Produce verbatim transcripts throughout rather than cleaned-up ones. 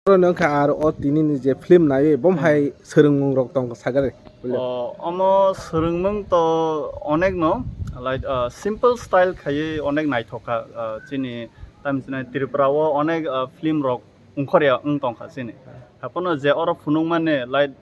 Oro wngkha ar o tini ni je film naiwi bom hai swrwngmung rok tong sagari. O, omo swrwngmung to onek no, like, uh, simple style khaiwi onek naithok kha, uh, chini, tamo chini Tripura o onek, uh, film rok ongkhorya wng tong kha chini. Haphano je oro phunukmani, like,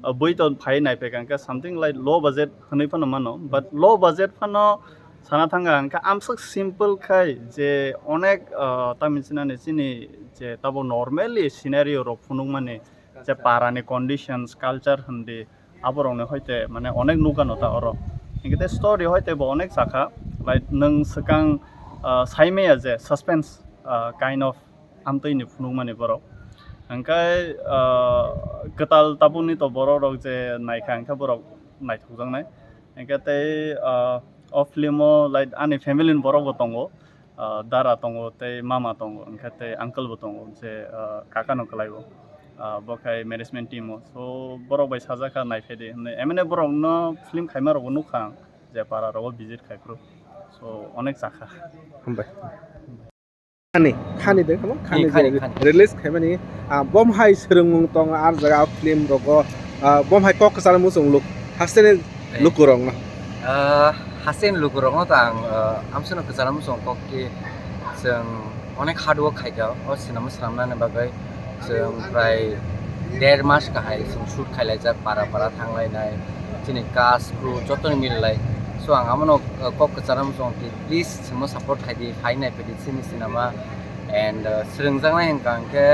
uh, bui to phai naiphai kha hwnkhe something like low budget hwnwi phano mano, but low budget phano sana thang kha hwnkhe amswk simple khai je onek, uh, tamo chinani chini je tabo normally scenario rok phunukmani je parani conditions, culture hindi, aborokni hoite mane onek nukgano ta oro. Hinkhe tei story hoite bo onek sakha, like nwng swkang, ah, saimaya je suspense, ah, kind of amtwini phunukmani borok. Hinkhe, ah, kwtal tabukni to borok rok je naikha hinkhe borok naithokjaknai. Hinkhe tei, ah, o film o, like, ani family ni borok bo tongo. Ah, dara tongo, tei mama tongo, hinkhe tei uncle bo tongo, je, ah, kaka no kwlai o. Ah, bo khai management team o. So, borok bai sajak kha, naiphai di hwnwi. M N A borok no film khaima rok bo nukha ang, je para rogo visit khai phuru. So, onek chakha. Hambai. Khani, khani de, khamo? Khani, khani, je khani. Release khaimani, ah, bom hai swrwngmung tong ar jaga o film rogo, ah, bom hai kok kwchar muchung luk. Hasteni Eh. Lukurokno. Ah, hasen lukurokno ta ang, ah, amseno kwchar muchung kok ki chwng onek hard work khaikha o sinama swnamnani bagwi chwng prai der mas kahai chwng shoot khailaijak para para thanglainai chini cast crew jotoni mililai so ang amono, ah, kok kwchar muchung ki please chwngno support khaidi phainai phaidi chini sinama and, ah, swrwngjaknai hwnkha hwnkhe,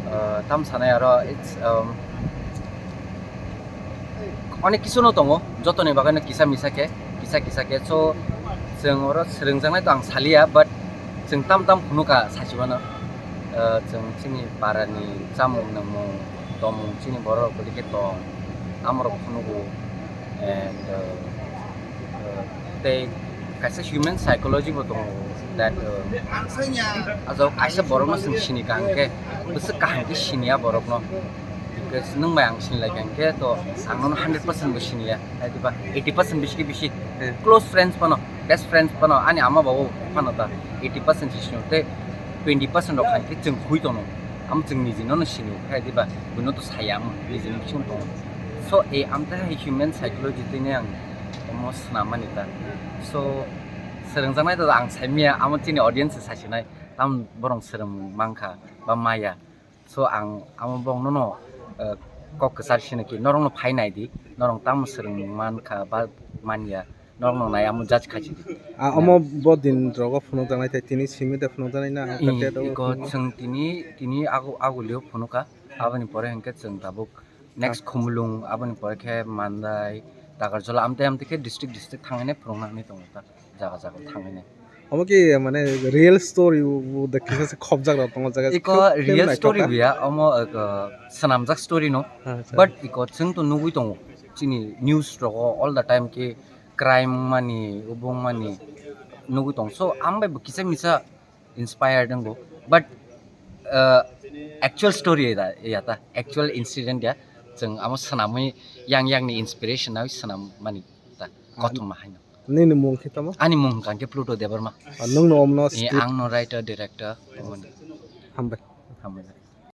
ah, tam sanai aro it's, um, Onek kisu no tongo, jotoni bagwi no kisa misa khe, kisa kisa khe. So, chwng oro swrwngjaknai to ang saliya, but chwng tam tam phunukha sachibano. Ah, chwng chini parani chamung nangmung, tongmung chini borok rok bwdikhe tong, amorok phunugo. And, ah, ah, tei kaisa human psychology bo tongo that, ah, ajok kaisa borokno chwng sini kaham khe, bwswk kaham khe siniya borokno. Because nwng bai ang sinilai kha hinkhe to ang nono hundred percent bo siniya, hai diba eighty percent bisi bisi. Hmm. Close friends phano, best friends phano, ani ama babu phano ta eighty percent si sinio, tei twenty percent rok hai khe chwng hui tono, amo chwng niji nono sinio, hai diba buino to saya amo niji ni bising tongo. So, e amtwi hai human psychology twi ang omo swnam mani ta. So, swrwngjaknai to ang saimanya, amo chini audience se saisinai, tam borok swrwng mankha ba maya. So ang amo bongno no, eh, kok kwchar sino ki norok no phai nai di, norok tamo swrwng man kha ba man ya, norok no nai amo judge khai di. Ah, omo bo din rogo phunuk janai thai tini simi de phunuk janai na. Iko chwng tini, tini agu, agu lio phunuk kha, aboni pore hinkhe chwng tabuk next Khumulwng, aboni pore khe Mandai, Takarjala, amtwi amtwi khe district district thangwi nai phunuk nani tongo ta. Jaga jaga thangwi nai. Omo ki mane real story bo de kisa se khobjak rok tongo jaga. Iko real story biya, omo, uh, swnamjak story no. Acha. But iko chwng to nugwi tongo. Chini news rogo all the time ki crime mani, ubung mani nugwi tong. So, ang bai bo kisa misa inspired wngbo. But, uh, actual story da, ya ta, actual incident ya. Chwng amo swnamwi yang yang ni inspiration nawi swnam mani ta. Ah, kothoma haino. Nini mung khe tamo? Ani mung hwnkha khe Pluto Debbarma. Ah, nwng no omno Eh, script? Ang no writer, director. Hambai. Hambai.